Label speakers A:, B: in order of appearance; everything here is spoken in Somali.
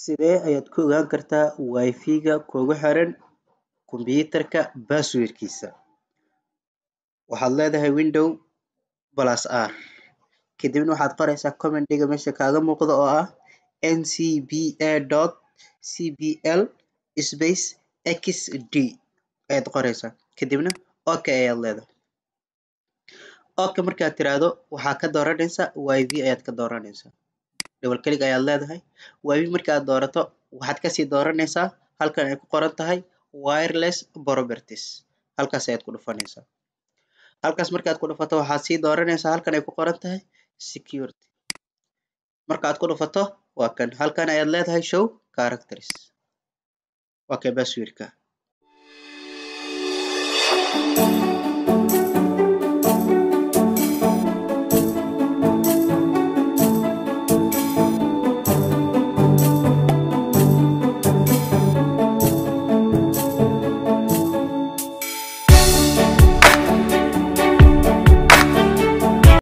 A: Sidee ayaad ku ogaan kartaa Wi-Fi-ga kugu xiran kombiyuutarka password-kiisa? Waxaad leedahay Window plus R, kadibna waxaad qoraysaa command-iga meesha kaaga muuqda oo ah ncpa.cpl space xd ayaad qoraysaa, kadibna okay ayaad leedahay. Okay markaad tiraahdo, waxaa ka dooranaysaa Wi-Fi ayaad ka dooranaysaa. Double click ayaad leedahay. Wi-Fi markaad doorato, waxaad kasii dooranaysaa halkan ay ku qoran tahay wireless properties. Halkaas ayaad ku dhufanaysaa. Halkaas markaad ku dhufato, waxaad sii dooranaysaa halkan ay ku qoran tahay security. Markaad ku dhufato, waa kan, halkan ayaad leedahay show characters. Waa kay password-ka.